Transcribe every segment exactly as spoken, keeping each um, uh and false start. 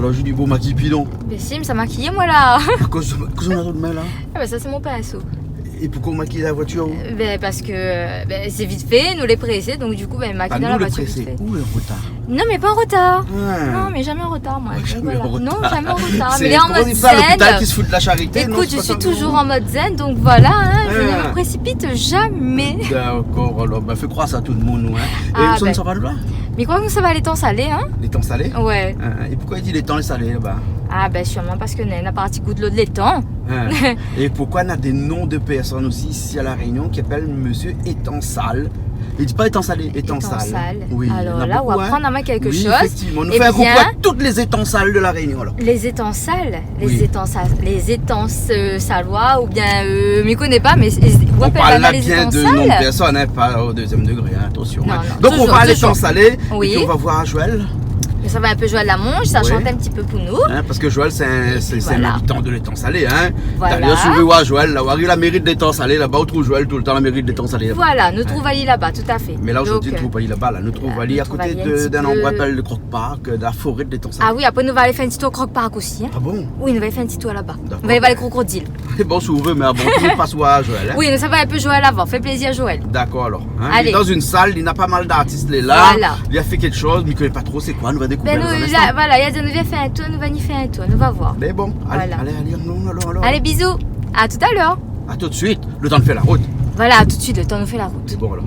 Zordi, bon, makiy pi non. Bin si, mi sa makiy amoin la. Akoz, akoz ou na dan out min la ? Ah bin sa sé mon pinso. É poukosa ou makiy la voitir ou ? Euh, bin parske, euh, bin sé vit fé, nou lé présé, donk du kou bin makiy dan la voitir vit fé. Ou lé an rotar ? Non, mé pa an rotar. Ah. Non, mé zamé an rotar moin. Zamé an rotar. Non, zamé an rotar. Sé, koman i di sa, lopital ki se fout la sharité ? Non, sé pa sa, non. Ékout, mi lé touzour an mod zen, donk voilà, hein, mi ne me précipite jamais. Dakor, alor, bin fé kroir sa tout domoun, nou, hein. É ou sa, nou sava la ? Mi kroi ke nou sava Létan Salé, hein. Létan Salé ? Ouais. Hein, é poukosa i di Létan Salé laba ? Ah bin sirman parske na, na parti gout lo létan. Hein. É poukosa na dé non de pèrsone osi isi a La Rényon ki apèl Mésyé Étan Sal ? I di pa Étan Salé, Étan Sal. Étan Sal. Oui, alor la, ou aprann amoin kékshoz. Oui, éfèktivman. Nou fé in koukou a tout lé Étan Sal de La Rényon, alor. Lé Étan Sal, lé Étan Sal, lé Étan, euh, Salois, oubien, euh, mi koné pa, mé, euh, ou apèl la bien lé Étan Sal. On parle là bien de nom de personne, hein, pas au deuxième degré, hein, attention, hein. Non, non, toujours, toujours. Donc, on va à l'Étang Salé, et puis on va voir Joël. Oui. Nou sava in pé Joël Lamonge, sa shant in ti pé pou nou. Hein, parske Joël, sé in, sé, sé in abitan de l'Étang Salé, hein. Voilà. D'ailleurs, si ou vé voir Joël, la, ou ariv la méri de l'Étang Salé, laba, ou trouv Joël toultan, la méri de l'Étang Salé, laba. Voilà, nou trouv ali laba, tout à fait. Mé la, zordi, nou trouv pa ali laba, la. Nou trouv ali a koté de, d'in landroi i apèl le Croc Park, euh, de la foré de l'Étang Salé. Ah oui, apré nou va alé fé in ti tour Croc Park osi, hein. Ah bon ? Oui, nou va alé fé in ti tour laba. Dakor. Nou va alé voir lé krokodil. Bon, si ou vé, mé avan tou, nou pas voir Joël, hein. Oui, nou sava in pé Joël avan, fé plézir Joël. Dakor, alor. Hein, li lé dan in sal, li na pa mal d'artis, li lé la. Voilà. Li la fé kékshoz, mé mi koné pa tro sé koi, nou va dékouvèr dan in instan. Voilà, nou, la, voilà, li la di anou, vien fé in tour, nou va ni fé in tour, nou va voir. Mé bon, alé, alé, alon, alon, alon. Allez, bisous. À tout à l'heure. À tout de suite, le temps de faire la route. Voilà, à tout de suite, le temps de faire la route. Bon, alor.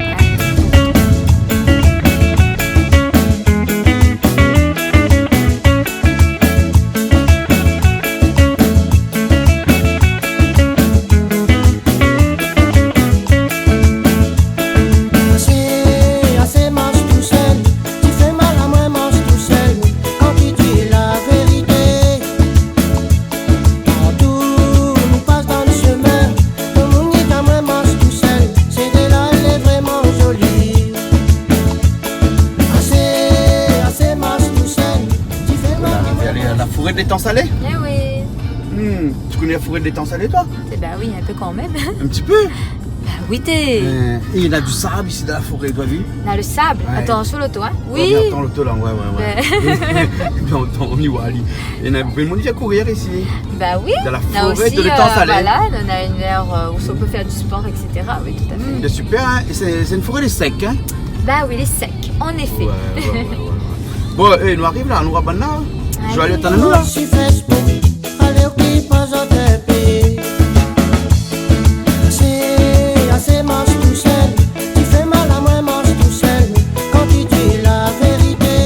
Asé, asé, marsh tousèl. Ti fé mal amoin, marsh tousèl. Kan ti di la vérité. Partou ou pas dan le shemin, tout moun i di amoin marsh tousèl, sé de la lé vréman zoli. Asé, asé, marsh tousèl, ti fé mal amoin. Voilà, nou lé alé a la foré de l'Étang Salé ? Eh oui. Hmm, tu connais la forêt de l'Étang Salé, toi ? Eh ben oui, un peu quand même. Un petit peu ? Bah oui, t'es... Euh, et il y a du sable ici dans la forêt, t'as vu ? Dans le sable ? Ouais. Attends, sur l'auto, hein ? Oui. Ouais, mais attends, l'auto, là, ouais, ouais, ouais. Ben. Mais attends, on y va, allez. Il y en a, mais on y a courir ici. Bah oui. Dans la forêt de l'Étang Salé. Là aussi, euh, voilà, on a une aire, euh, où on peut faire du sport, et cetera. Oui, tout à fait. Hmm, c'est super, hein ? Et c'est, c'est une forêt de sec, hein ? Bah oui, il est sec, en effet. Ouais, ouais, ouais, ouais, ouais. Bon, eh, nou ariv la, nou rabann la. Allez. Joël i atann anou la. Sur Facebook, alé, okip azot in pé. Asé, asé, marsh tousèl. Ti fé mal amoin, marsh tousèl. Kan ti di la vérité.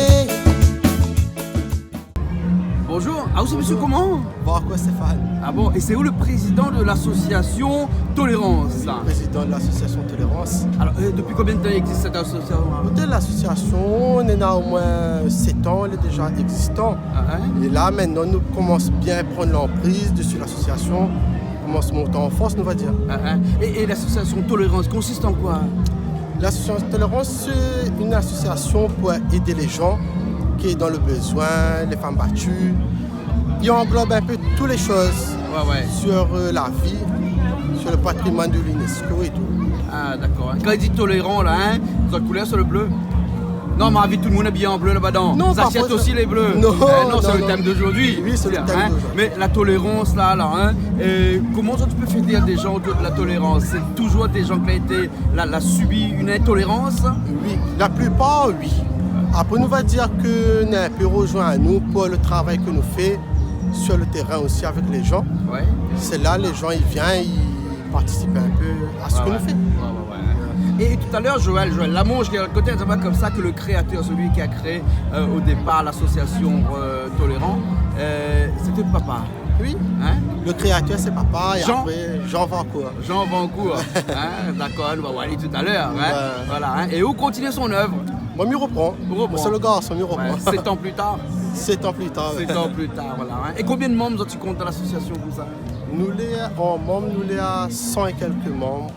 Bonjour. Ah, ou sé monsieur comment ? Bonjour. Varcourt Stéphane. Ah bon, et c'est vous le président de l'association Tolérance ? Oui, président de l'association Tolérance. Alors, euh, depuis combien de temps existe cette association, hein ? Écoutez, l'association, nou néna omoin sèt an, lé déza égzistan. Ah, hein ? É la, mintnan, nou komans bien pran lanpriz dési l'association, komans mont an fors, nou va dir. Ah, hein. Et, et l'association Tolérance consiste en quoi ? L'association Tolérance, c'est une association pour aider les gens qui est dans le besoin, les femmes battues. Il englobe un peu toutes les choses sur, euh, la vie, sur le patrimoine de l'UNESCO et tout. Ouais, ouais. Ah, d'accord. Kan i di toléran la, hein, zot koulèr sé le blé. Non, mé mi vé tout le moun abiyé an blé laba dan. Non, pas forcément. Zasièt osi lé blé. Non, non, non. Eh, non, c'est le thème d'aujourd'hui. Oui, c'est le thème d'aujourd'hui. Hein, mais la tolérance la, la, hein, euh, koman zot i pé fé dir dé jan otour de la tolérans ? Sé touzour dé jan ki la été la, la sibi in intolérans ? Oui, la plipar, oui. Apré, nou va dir ke néna in pé i rozoinn anou pou le travay ke nou fé sur le terrain osi avèk lé jan. Ouais. Sé la, lé jan i vien, i partisip in pé a sak nou fé. Ouais, ouais, ouais, ouais. Et tout à l'heure, Joël, Joël Lamonge, qui est à côté, c'est pas comme ça que le créateur, celui qui a créé, euh, au départ l'association, euh, Tolérans, euh, c'était papa. Oui. Hein ? Le créateur, c'est papa, et Jean. Après, Jean Vancourt. Jean Vancourt. Hein, d'accord, nou va oir ali tout à l'heure, hein. Ouais. Voilà, hein. Et ou kontinié son œuvre. Moin, mi repran. Ou repran. Sé le garson, mi repran. Ouais, sept ans plus tard. Sept ans plus tard, ouais. Sept ans plus tard, voilà, hein. Et combien de membres zot i kont dan l'association konmsa ? Nou lé an manm, nou lé a cent et quelques membres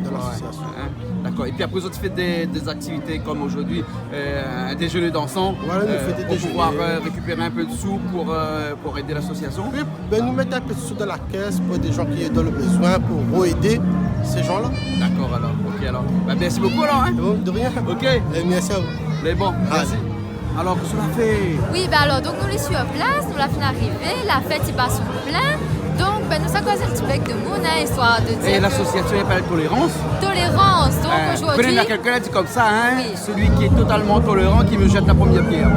de l'association. Ah bon ? Ouais, ouais. Hein ? D'accord. Et puis après, zot i fé des, des activités comme aujourd'hui, euh, un déjeuner dansant, euh, pour pouvoir, euh, récupérer un peu de sous pour, euh, pour aider l'association. Voilà, nou fé déjeuner. Oui, ben, nou mèt in pé de sous dan la kès pou dé jan ki lé dan le bezoin, pou rédé sé jan-la. D'accord, alors. Ok, alors. Ben, merci beaucoup, alors, hein. De rien. Ok. Et merci à vous. Allez. Mais bon, merci. Alor, kosa ou la fé ? Oui, bin alor, donk nou lé sur plas, nou la fine arivé, la fèt i bas son plin. Donk, bin, nou sa koz in ti pé èk demoun, in, istoir de dir... É lasosiasion i apèl Tolérans. Tolérans, donk, zordi... Ou koné, na kèlkin la di konmsa, in, celui qui est totalement tolérant qui me jette la première pierre.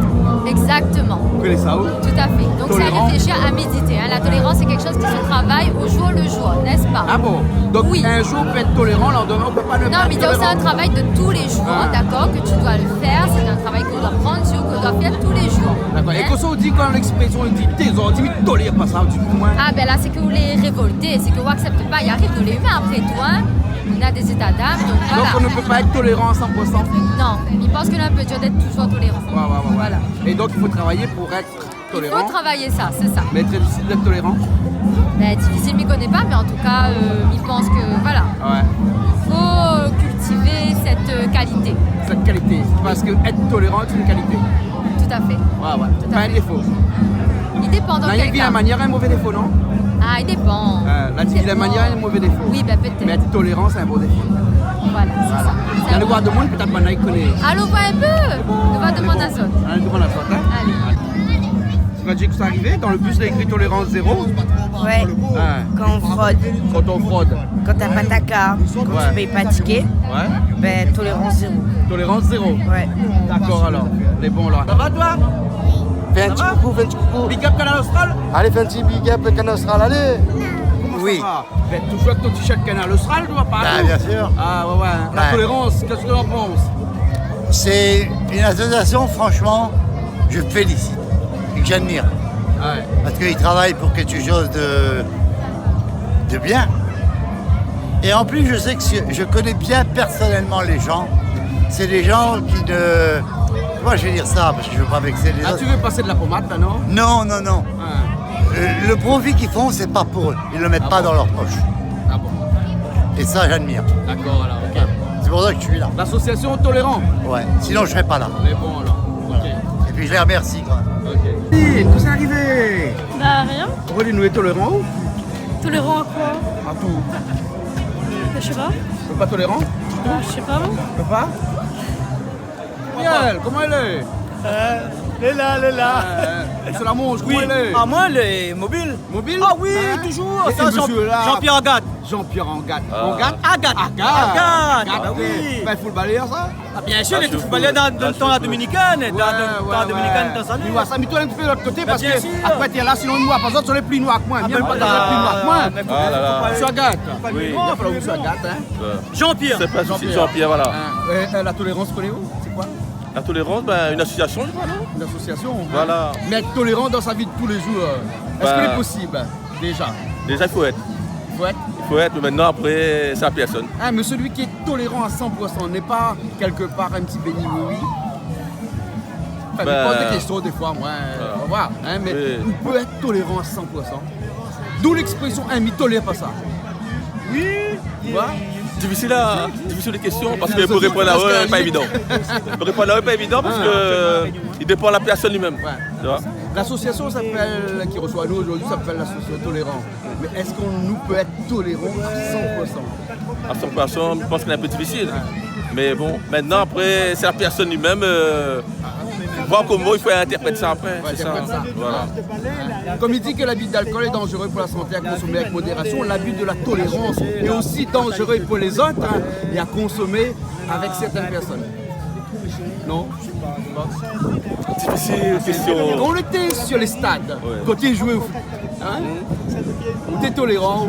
Exactement. Ou koné sa, ou ? Tout à fait. Donc, c'est à réfléchir, à méditer, hein. La tolérance, c'est quelque chose qui se travaille au jour le jour, n'est-ce pas ? Ah bon ? Donk, in zour ou pé èt toléran, landemin ou pé pa èt toléran. Non, mais c'est un travail de tous les jours, d'accord, que tu dois le faire. C'est un travail qu'on doit prendre sur, qu'on doit faire tous les jours. D'accord. É kosa ou di kan lèksprésyon i di, té zordi mi tolèr pa sa, ou di, pou moin... Ah, ben là, c'est que vous les révoltez, c'est que vous acceptez pas. Il arrive, nous les humains, après tout, hein. On a des états d'âme, donc voilà. Donc on ne peut pas être tolérant à cent pour cent. Non, mi pans ke nou pé pa èt toultan tolérant. Ouais, ouais, ouais, ouais. Voilà. Et donc il faut travailler pour être tolérant. Il faut travailler ça, c'est ça. Mais très difficile d'être tolérant. Ben, difficile, mi koné pa, mais en tout cas, euh, mi pans ke, voilà. Ouais. Il faut cultiver cette, euh, qualité. Cette qualité. Parce que être tolérant est une qualité. Tout à fait. Ouais, ouais. Tout à fait. Pas un défaut. I dépan dan kèl ka. Mé vilain manièr, in mové défo, non ? Ah, i dépan. Euh, la di vilain manièr, in mové défo. Oui, ben, pétèt. Mé èt toléran, sé in bon défo. Voilà, c'est ça. Voilà. Alé voir demoun, pétèt banna i koné. Alon voir in pé. Nou va demann azot. Alé demann azot, in. Allez. Sé vré ke sa arivé, dan le bus, la ékri tolérans zéro. Ouais. Ah. Kan ou frod. Kan ou frod. Kan ou pa pèy out kar, kan ou pèy pa out tiké, ben, tolérans zéro. Tolérans zéro. Ouais. D'accord, alors. Lé bon, la. Ça va, toi ? Fé in ti koukou, fé in ti koukou. Big up Kanal Austral. Alé, fé in ti big up Kanal Austral, alé. Koman sa va ? Ben, toujour avèk out t-shirt Kanal Austral, ou va pa... Bah, bien sûr. Ah, ouais, ouais. La tolérans, kosa ou i pans ? C'est une association, franchement, je félicite et que j'admire. Ouais. Parce qu'ils travaillent pour quelque chose de, de bien. Et en plus, je sais que je, je connais bien personnellement les gens. C'est des gens qui ne, comment je vais dire ça, parce que je veux pas vexer les autres. Ah, tu veux passer de la pommade, là, non ? Non, non, non. Ah. Euh, le profit qu'ils font, c'est pas pour eux. Ils le mettent pas dans leur poche. Ah bon ? Et ça, j'admire. D'accord, alors, ok. C'est pour ça que je suis là. L'association Tolérans ? Ouais, sinon je serais pas là. Mé bon, alors. Voilà. Ok. Et puis je les remercie, quoi. Ok. Kosa i ariv ? Bah, rien. Pourquoi nous est tolérant, ou ? Tolérant à quoi ? À tout. Bah, je sais pas. Ou pé pa tolérant ? Bah, je sais pas, moi. Ou pé pa ? Miel, koman i lé ? Euh, lé la, lé la. Euh, sé la manz, koman i lé ? Ah, moin, lé mobil. Mobil ? Ah oui, toujour. Hein ? Sa, Jean-, Jean-Pierre Agathe. Jean-Pierre Agathe. Ah. Agathe ? Agathe. Agathe. Agathe, bah oui. Ben, footballeur, sa ? Ah, bien sûr, lé footballeur dan, dan le tan la Dominicaine, dan, dan le tan la Dominicaine, dan sa. Ouais, ouais. Mi oi sa, mi tourn in ti pé de l'ot koté parske apré, té la, sinon, mi oi pa zot, zot lé pli noir ke moin. Ah, ben, voilà. Zot lé pli noir ke moin. Ah là là. Monsieur Agathe. Oui. Il va falloir monsieur Agathe, hein. Jean-Pierre. C'est pas un souci, Jean-Pierre, voilà. Hein, euh, euh, la tolérans, koné-ou ? C'est quoi ? La tolérans, ben, une association, je crois, non ? Une association, hein. Voilà. Mais être tolérant dans sa vie de tous les jours, euh, est-ce qu'il est possible, déjà ? Déjà, il faut être. Il faut être. Il faut être, mais maintenant, après, c'est la personne. Ah, mais celui qui est tolérant à cent pour cent n'est pas quelque part un petit béni-oui-oui ? Enfin, je pose des questions des fois, moi, euh, on va voir, hein, mais on peut être tolérant à cent pour cent. D'où l'expression, hein, mi tolèr pa sa. Oui. Tu vois ? Difisil a, difisil de késtion, parske pou réponn aou, pa évidan. Pou réponn aou, pa évidan, parske i dépan la pèrsone li mèm. Ouais. Tu vois ? L'association s'appelle, qui reçoit nous aujourd'hui, s'appelle l'association Tolérans. Mais est-ce qu'on nous peut être tolérant à cent pour cent ? À cent pour cent, mi pans ke lé in pé difisil. Ouais. Mé bon, mintnan, apré, sé la pèrsone li mèm, euh, voir koman i fo intèrprèt sa apré, sé sa. Voilà. Comme il dit que l'abus d'alcool est dangereux pour la santé, à consommer avec modération, l'abus de la tolérance est aussi dangereux pour les autres, hein, et à consommer avec certaines personnes. Non ? Difisil késtion. Kan ou lété sur les stades, kan ou té i zoué o foot, hein, ou té toléran,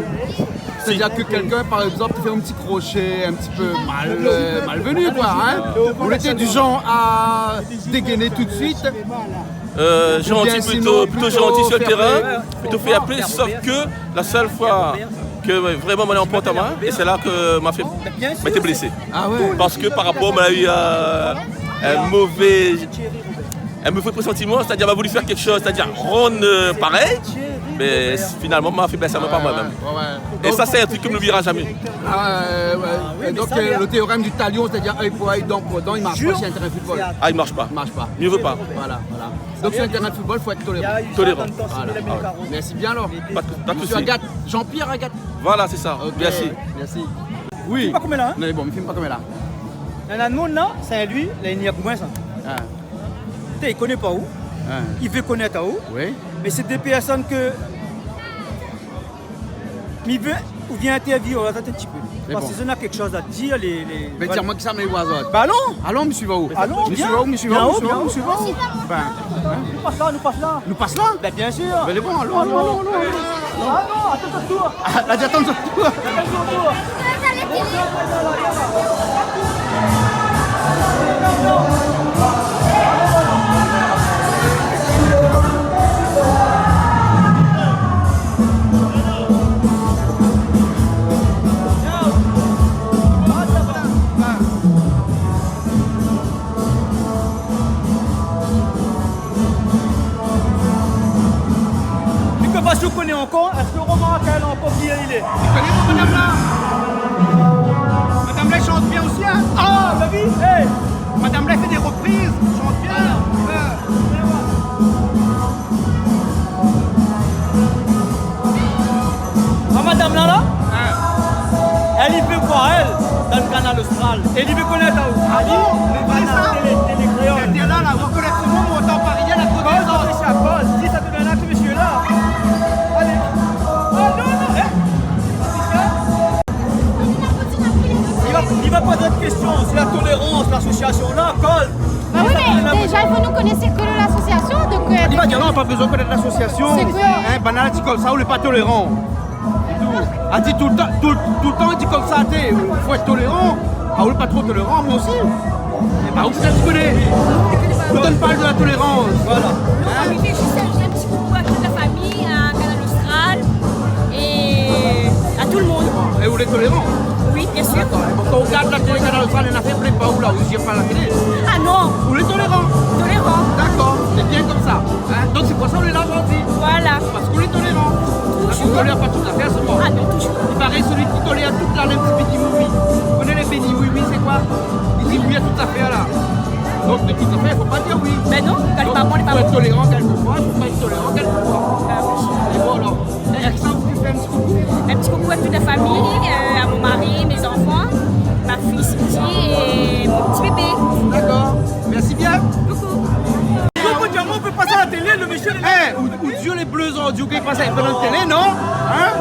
c'est-à-dire que quelqu'un, par exemple, te fait un petit crochet, un petit peu mal, euh, malvenu, quoi, hein. Ou lété du genre à dégainer tout de suite. Euh, gentil, plutôt, plutôt gentil sur le terrain, plutôt fair-play, sauf que la seule fois ke vréman moin la anport amoin, é sé la ke ma fé, ma été blésé. Ah ouais. Parske par rapor, moin la u, euh, in mové, in mové présantiman, sétadir ma voulu fèr kékshoz, sétadir rann, euh, parèy, mé finalman ma fé blésé amoin par moin mèm. Ouais, ouais. É sa, sé in trik ke mi oublira zamé. Ah, euh, ouais. Et donc, euh, le théorème du talion, c'est-à-dire œil pour œil, dent pour dent, il marche pas sur un terrain de football. Ah, i marsh pa. I marsh pa. Mieux vaut pas. Voilà, voilà. Donc, sur un terrain de football, faut être tolérant. Tolérant. Voilà. Ah ouais. Merci bien alors. Pa de, pa de sousi. Monsieur Agathe, Jean-Pierre Agathe. Voilà, sé sa. Ok, merci. Merci. Oui. Film pa koméla, hein ? Non, bon, film pa koméla. Néna in moun la, sé li, la, li ni akoumèn sa. Ah. I koné pa ou. Hein. I vé konèt aou. Oui. Mé sé dé pèrsone ke mi vé, ou vien intèrviou, atann in ti pé. Sé bon. Parske si ou na kékshoz a dir, lé, lé, mé voilà. Di amoin kisa mi voi azot. Ba alon. Alon, mi suiv aou. Alon, mi suiv aou, mi suiv aou, mi suiv aou, mi suiv aou. Bin, hein. Nou pas la, nou pas la. Nou pas la ? Bin, biensir. Bin, lé bon, alon, alon, alon, alon. Ah non, atann zot tour. Ah, la di atann zot tour. Atann zot tour. Li koné pa si ou koné ankor, èske Roman Raquel ankor ki li lé ? Ou koné pa madam la ? Madam la i shant bien osi, hein ? Ah, ou la vi ? Hey ! Madam la i fé dé repriz, i shant bien. Ah, madam la, la, hein, èl i vé voir èl dan Kanal Austral. É li vé konèt aou. Ah bon ? Mé voilà, sa ? Télé, Télé Kréol. Sèt-la, la, ou koné tout le moun, ou antann pa rien, la, tout le moun. Paul, Patricia, Paul, di sa tout la, tout mésyé la. Alé. Ah non, non, hein ? Patricia ? Li va, li va poz in késtion si la tolérans, lasosiasion la, Paul. Ba oui, mé déza, i fo nou koné sé koi lasosiasion, donk, euh, li va dir non, pa bézoin konèt lasosiasion. Sé koi ? Hein, banna la di konmsa, ou lé pa toléran. A di toultan, tout, toultan i di konmsa, té, fo èt toléran. Ah, ou lé pa tro toléran, moin osi. Ah, ou sa, ou koné. Ou antann parl de la tolérans. Voilà. Non, mé mi vé zis in, in ti koukou a tout la fami, a Kanal Austral é a tout le moun. É ou lé toléran ? Oui, biensir. Dakor. É bon, kan ou gard la télé Kanal Austral, néna fé plé pa ou la, ou i gèt pa la télé ? Ah non. Ou lé toléran ? Toléran. Dakor, sé bien konmsa. Hein ? Donk sé pou sa ou lé la zordi. Voilà. Parske ou lé toléran. Toujour. Ou tolèr pa tout zafèr, sé bon. Ah non, toujour. I paré, sélui ki tolèr tout la, lé ti Benny Movie. Ou koné lé Benny Movie, sé koi ? I di oui a tout zafèr la. Donk, de tout zafèr, fo pa dir oui. Bin non, kan lé pa bon, lé pa bon. Donk, fo èt toléran kèlkefoi, fo pa èt toléran kèlkefoi. Ba oui. É bon, alor. É, èk sa, ou fé in ti koukou ? In ti koukou a tout la fami, euh, a mon mari, mé zanfan, ma fiy Cindy é mon ti bébé. Dakor. Mèrsi bien. Koukou. Ou pé pa sa la télé, le mésyé lé la. Eh, ou, ou di lé blé zordi, ou pé pa sa la télé, non ? Hein ?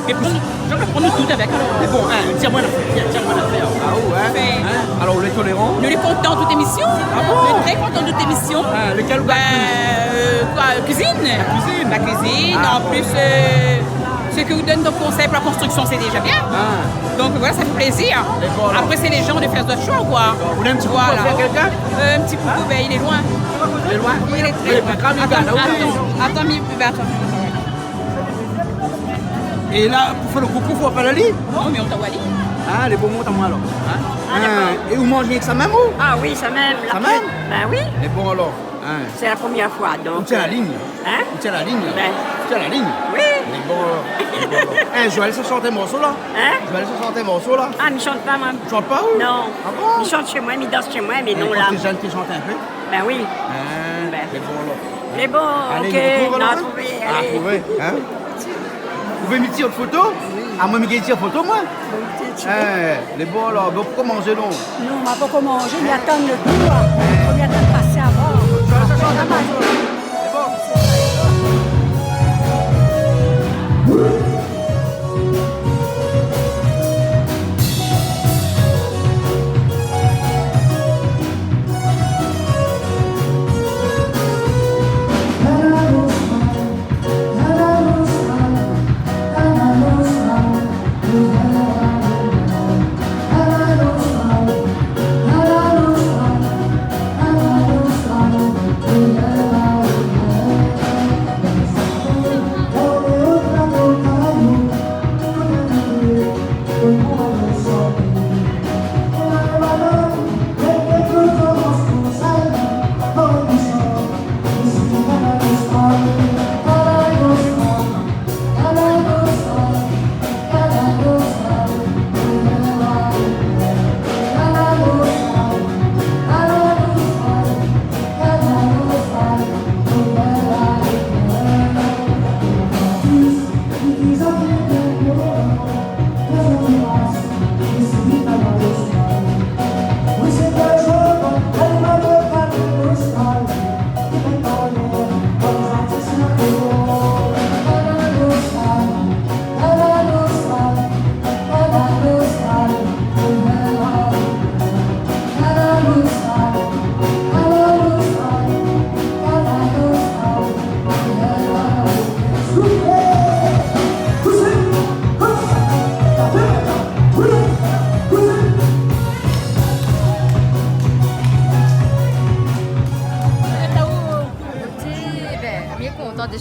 É pi, mi sa pran tout avèk, alor. Mé bon, hein, di amoin in nafèr, di amoin in nafèr. Ah ouais, hein ? Alor, ou lé toléran ? Nou lé kontan tout émision. Ah bon ? Nou lé trè kontan tout émision. Ah, lékèl ou gard plis ? Bin, euh, koi, kuizine. La kuizine ? La kuizine, an plis, euh, sak ou donn kom konsèy pou la konstriksion, sé déza bien. Ah. Donk voilà, sa i fé plézir. Mé bon, alor. Apré, sé lé zan de fèr zot shoi, koi. Ou néna in ti koukou a fèr kèlkin ? Euh, in ti koukou, bin, li lé loin. Li lé loin ? Li lé trè loin. Atann, atann, atann, mi, bin, atann. É la, pou fé le koukou, fo apèl ali ? Non, mé ou antann ali. Ah, lé bon, mont amoin alor. Hein ? Ah, dakor. É ou manz èk sa mèm, ou ? Ah oui, sa mèm. Sa mèm ? Bin oui. Mé bon, alor. Hein. Sé la promièr foi, donk, ou tien la lign. Hein ? Ou tien la lign, la. Bin. Ou tien la lign. Oui. Mé bon, alor. Mé bon, alor. Hein, Joël sa shant in morso la. Hein ? Joël sa shant in morso la. Ah, mi shant pa, moin. Shant pa, ou ? Non. Ah bon ? Mi shant shé moin, mi dans shé moin, mé non, la. Kan té zèn, té shant in pé. Bin oui. Hein, mé bon, alor. Mé bon, alé, OK, nou artrouv alor, hein ? Artrouvé, hein ? Ou vé mi tir foto ? Oui. Ah, moin, mi gingn tir foto, moin ? Bon, OK, ti vé. Hein, lé bon, alor. Bon, ou la pankor manzé, non ? Non, ma pankor manzé, mi atann le tour. Fo mi atann pasé avan. Sa, sa, sa, sa, sa. Lé bon.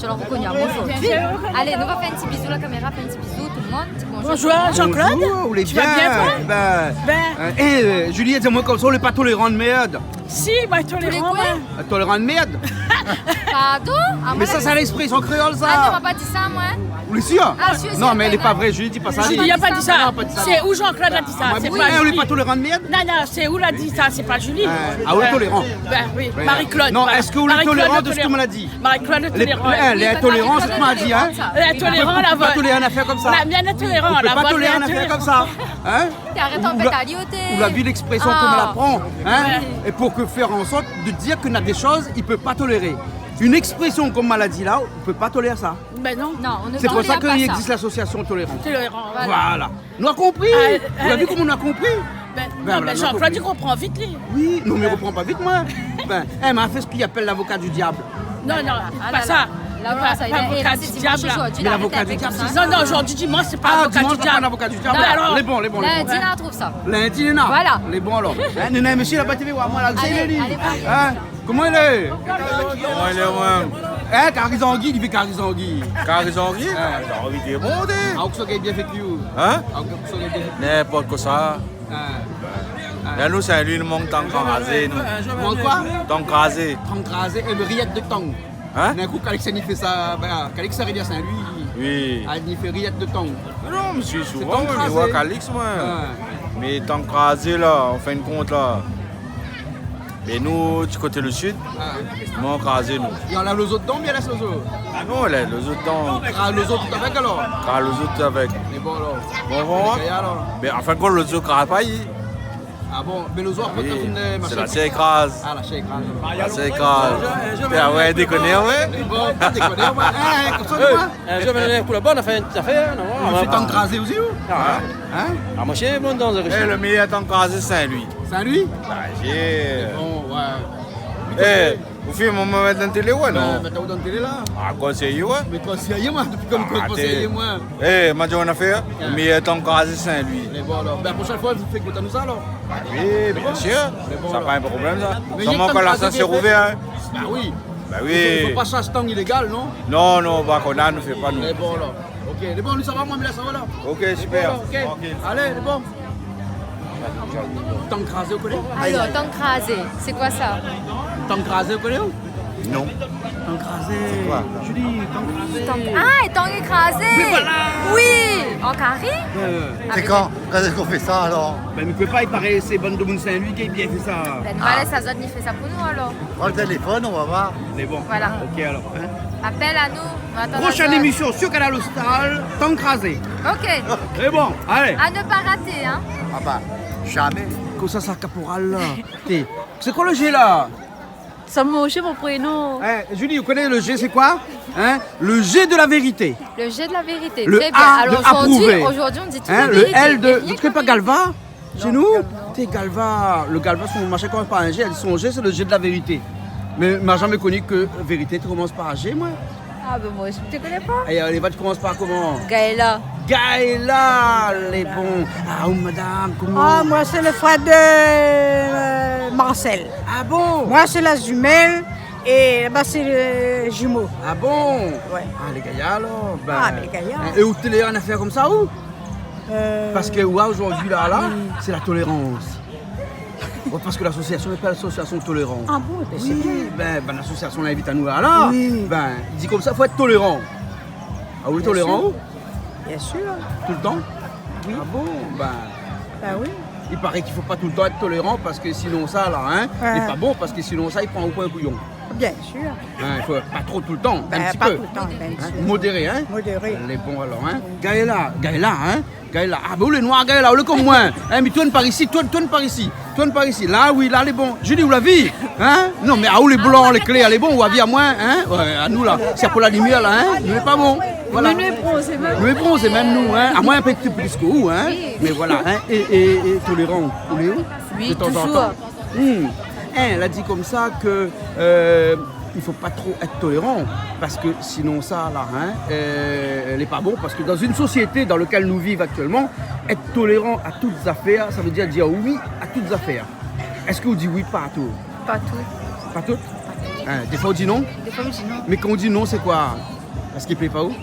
Ou la rokoné amoin zordi. Bien sûr. Alé, nou va fé in ti bizou, la kaméra, fé in ti bizou, tout le monde. Ti bonjour. Bonjour, Jean-Claude. Bonjour, ou lé bien ? Ou va bien, toi ? Bin, bin. Euh, eh, euh, Julie, di amoin konmsa, ou lé pa tolérant de mèrd. Si, moin lé tolérant, moin. Tolérant de mèrd ? Pardon ? Ah, moin la di sa. Mé sa, sé in ékspresyon kréol, sa. Ah non, moin la pa di sa, moin. Ou lé sir ? Ah, sir, sir. Non, mé lé pa vré, Julie, di pa sa. Julie, la pa di sa. Non, pa di sa. Sé ou Jean-Claude la di sa, sé pa Julie. Ah, moin, eh, ou lé pa tolérant de mèrd ? Non, non, sé ou la di sa, sé pa Julie. Euh, ah, ou lé tolérant. Bin oui, Marie-Claude, voilà. Non, èske ou lé tolérant de sak moin la di ? Marie-Claude lé tolérant. Lé, lé tolérant, sé sak moin la di, hein. Lé tolérant, la voix. Ou pé pa toléré in afèr konmsa. Ou pé pa toléré in afèr konmsa, hein. Ou la vi lékspresyon koman la pran, hein. Ouais. É pou ke fèr an sort de dir ke na dé shoz i pé pa toléré. In ékspresyon konm moin la di la, ou pé pa toléré sa. Bin non. Non, on ne tolère pas ça. Sé pou sa ke i égzis l'association Tolérance. Tolérance. Voilà. Nou la konpri. Ou la vi koman nou la konpri ? Bin, bin, non, voilà, mé Jean-Claude, li konpran vit, li. Oui, non, mé li konpran pa vit, moin. Bin, eh, ma fé sak i apèl lavoka di diab. Non, non, pa sa. Lavoka di diab, la. Mé lavoka di diab, sé sa. Non, non, zordi dimansh, sé pa lavoka di diab. Ah, dimansh, pa lavoka di diab. Non, alor. Lé bon, lé bon, lé bon. Lundi, nou trouv sa. Lundi, non. Voilà. Lé bon, alor. Hein, néna in mésyé laba, té vi, wa, moin la, alé, alé, alé. Hein ? Koman i lé ? Koman i lé, moin ? Eh, kari zangi, li fé kari zangi. Kari zangi ? Eh. Kari zangi, lé bon, té. Ah, ou sa gingn bien fé kui, ou ? Hein ? Ah, ou sa gingn bien fé kui ? Ninport kosa. Ah. Ah. La, nou, sé in luil, mank tang krazé, nou. Mank koi ? Tang krazé. Tang krazé, é le riyèt de tang. Hein ? D'in kou, Calix i fé sa, bin, Calix i ariv Saint-Louis. Oui. Ah, i fé riyèt de tang. Non, mi sui souvan, mi voi Calix, moin. Sé tang krazé. Ah. Mé tang krazé, la, an fin de kont, la, mé nou, di koté le sid, nou, an krazé, nou. I anlèv lo zo dedan, oubien i lès lo zo ? Ah non, i lès lo zo dedan. Kraz lo zo tout avèk, alor ? Kraz lo zo tout avèk. Lé bon, alor. Bon, bon. Lé bon, alor. Mé an fin de kont, lo zo i kraz pa, li. Ah bon ? Mé lo zo, apré, kan ou fini, sé la shèr i kraz. Ah, la shèr i kraz. La shèr i kraz. Ah ouais, dékoné, ouais. Lé bon, pa dékoné, ouais. Eh, konmsa, ou voi. Eh, mi vien pou laba, nou la fé in ti afèr, non ? Ou fé tang krazé osi, ou ? Ah. Hein ? Ah, moin, sé bon dan le... Eh, le méyèr tang krazé, Saint-Louis. Saint-Louis ? Ah, sé... Lé bon, ouais. Eh, ou fé in moman mèt dan télé, ouais, non ? Bin, mèt aou dan télé, la. Ah, konsèy, ouais. Mé konsèy, moin, dopi kan ou konsèy, moin. Eh, ma di aou in afèr, le méyèr tang krazé, Saint-Louis. Lé bon, alor. Bin, la proshèn foi, ou fé gout anou sa, alor. Ah oui, bien sir. Lé bon, alor. Sa, pa in problèm, sa. Mé solman kan la sas lé rouvèr, hein. Bin oui. Bin oui. I fo, i fo pa shas tang ilégal, non ? Non, non, pa konan, nou fé pa, nou. Lé bon, alor. Ok, lé bon, nou sava, moin, mi lès aou la. Ok, super. Lé bon, alor, ok. Trankil. Alé, lé bon. Tang krazé, ou koné ? Alor, tang krazé, sé koi sa ? Tang krazé, ou koné, ou ? Non. Tang krazé. Sé koi ? Julie, tang krazé. Tang, ah, tang krazé. Oui, voilà. Oui, an kari ? Euh. Avèk... Sé kan ? Kan èske ou fé sa, alor ? Bin, nou pé pa, i paré sé bann domoun Saint-Louis ki bien fé sa. Bin, nou va lès azot, i fé sa pou nou, alor. Pran le téléfone, on va voir. Lé bon. Voilà. Ok, alor, hein. Apèl anou, nou atann azot. Proshèn émisyon sur Kanal Austral, tang krazé. Ok. Lé bon, alé. À ne pas rater, hein. Ah bah, jamais. Kosa sa, kaporal, la ? Té, sé koi le G, la ? Sa, mon, sé mon prénom. Hein, Julie, ou koné le G, sé koi ? Hein ? Le G de la vérité. Le G de la vérité. Très bien. Le A de approuvé. Alors, aujourd'hui, aujourd'hui, on dit toutes les vérités. Hein, le L de, et rien que les vérités. Ou koné pa Galva ? Shé nou, non, non. Té, Galva, le Galva, son machin i komans par in G, èl, son G, sé le G de la vérité. Mé ma zamé koni ke vérité té i komans par G, moin. Ah, bin, moin osi, mi koné pa. É, euh, lé ot i komans par koman ? Gaëla. Gaëla, lé bon. Ah, ou madam, koman ? Ah, moin, sé le frèr de, euh, Marcel. Ah bon ? Moin, sé la jumèl, é laba, sé le jumeau. Ah bon ? Ouais. Ah, lé gayar, alor. Bin, ah, mé lé gayar. É ou té lé an afèr konmsa, ou ? Euh, parske, ouais, zordi, la, la, oui, sé la tolérans. Ouais, parske l'association i apèl l'association Tolérance. Ah bon, bin, sé bien. Oui, bin, bin, l'association la invit anou la, la. Oui. Bin, i di konmsa, fo èt toléran. Ah oui, toléran, ou ? Bien sûr. Tout le tan ? Oui. Ah bon, bin. Bin oui. I paré k'i fo pa tout le tan èt toléran, parske sinonsa, la, hein, lé pa bon, parske sinonsa, i pran aou pou in kouyon. Bien sûr. Hein, i fo pa tro tout le tan, in ti pé. Bin, pa tout le tan, bien sûr. Hein, modéré, hein ? Modéré. Lé bon, alor, hein ? Gaëla, Gaëla, hein ? Gaëla, ah, bin, ou lé noir, Gaëla, ou lé konm moin. Hein, mé tourn par isi, tourn, tourn par isi. Tourn par isi. La, oui, la, lé bon. Julie, ou la vi ? Hein ? Non, mé, ah, ou lé blan, lé klèr, lé bon, ou la vi amoin, hein ? Ouais, anou, la. Si lé pa la limièr, la, hein ? Nou lé pa bon. Voilà. Nou lé bronzé mèm. Nou lé bronzé mèm, nou, hein ? Amoin, in pé plis ke ou, hein ? Oui. Mé voilà, hein ? É, é, é toléran, ou lé ou ? Oui, toujour. De tan zan tan. Hmm. Hein, èl la di konmsa ke, euh, i fo pa tro èt toléran, parske sinonsa, la, hein, euh, lé pa bon, parske dan in sosiété dan lakèl nou viv aktièlman, èt toléran a tout zafèr, sa vé dir, dir oui a tout zafèr. Èske ou di oui partou ? Partou. Partou ? Hein, défoi ou di non ? Défoi mi di non. Mé kan ou di non, sé koi ? Parske i plé pa ou ?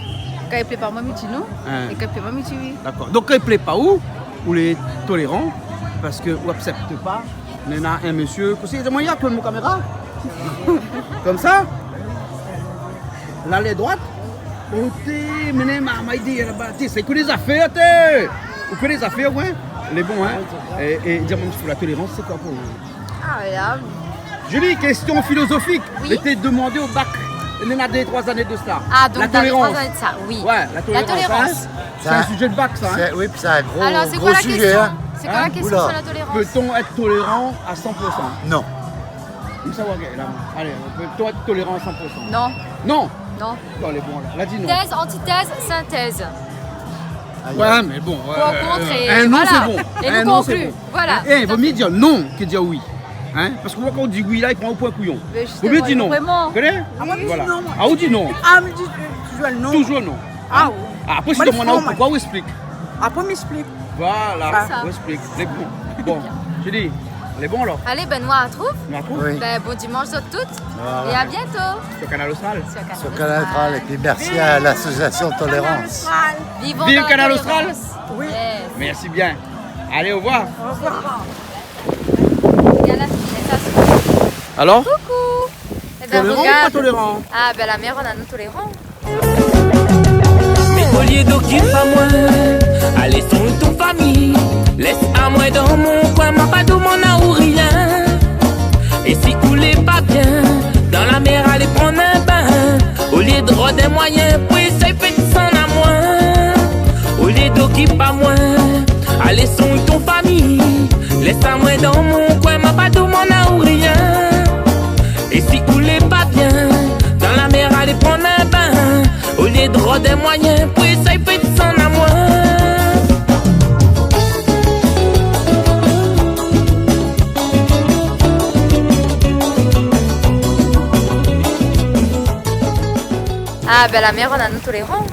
Kan i plé pa moin, mi di non. Hein. É kan i plé pa moin, mi di oui. Dakor. Donk kan i plé pa ou, ou lé toléran, parske ou aksèp pa. Néna in mésyé, kosa i di, moin i tourn mon kaméra. Konmsa. La lé droit. Oté, mé néna marmay dèrièr laba, té, sé ke dé zafèr, té. Ou ke dé zafèr, ouais. Lé bon, hein. É, é di amoin in ti pé, la tolérans, sé koi pou ou ? Ah, la. Julie, késtion filozofik. Oui. Lété domandé o bak. Néna dé, troi zané de sa. Ah, donk la tolérans. La tolérans, oui. Ouais, la tolérans, hein. Sé in sizé de bak, sa, hein. Sé, oui, pi sé in gro, gro sizé, hein. Alors, c'est quoi la question ? C'est quoi la question sur la tolérance ? Hein ? Oula. Peut-on être tolérant à cent pour cent ? Non. Ou sa, ouais, la, alé, peut-on être tolérant à cent pour cent ? Non. Non ? Non. Non, lé bon, la. La di non. Thèse, antithèse, synthèse. Aïe, aïe. Ouais, mé bon, euh, un non, c'est bon. Pour, contre, et voilà. Un non, c'est bon. Et nous concluons. Voilà. Eh, vo myé dir non ke dir oui. Hein ? Parske kan ou di oui, la, i pran aou pou in kouyon. Mé justement, vo myé dir non. Vraiment. Ou koné ? Ah, moin, mi di non, moin. Voilà. Ah, ou di non. Ah, mi di, euh, toujour non. Toujour non. Ah, oui. Apré, si ou domann aou poukoi, ou ésplik. Apré, mi ésplik. Voilà, ou ésplik. Sé bon. Bon, Julie, lé bon, alor ? Alé, ben, nou artrouv. Nou artrouv ? Oui. Ben, bon dimanche zot tout. Voilà. Et à bientôt. Sur Kanal Austral. Sur Kanal Austral. Sur Kanal Austral. Et puis merci à l'association Tolérance. Vive Kanal Austral. Oui. Yes. Merci bien. Allez, au revoir. Au revoir. Alor ? Coucou. Eh ben, regarde. Toléran ou pa toléran ? Ah, ben, la mèr, néna nou toléran. Mé olié d'okip amoin, alé son ton fami, lès amoin dan mon koin, ma pa domann aou rien. É si ou lé pa bien, dan la mèr alé pran in bin, olié d'rod in moiyin pou éséy fé désann amoin. Olié d'okip amoin, alé son ton fami, lès amoin dan mon koin, ma pa domann aou rien. É si ou lé pa bien, dan la mèr alé pran in bin, olié d'rod in moiyin pou éséy fé désann amoin. Ah, ben, la mèr, néna nou toléran.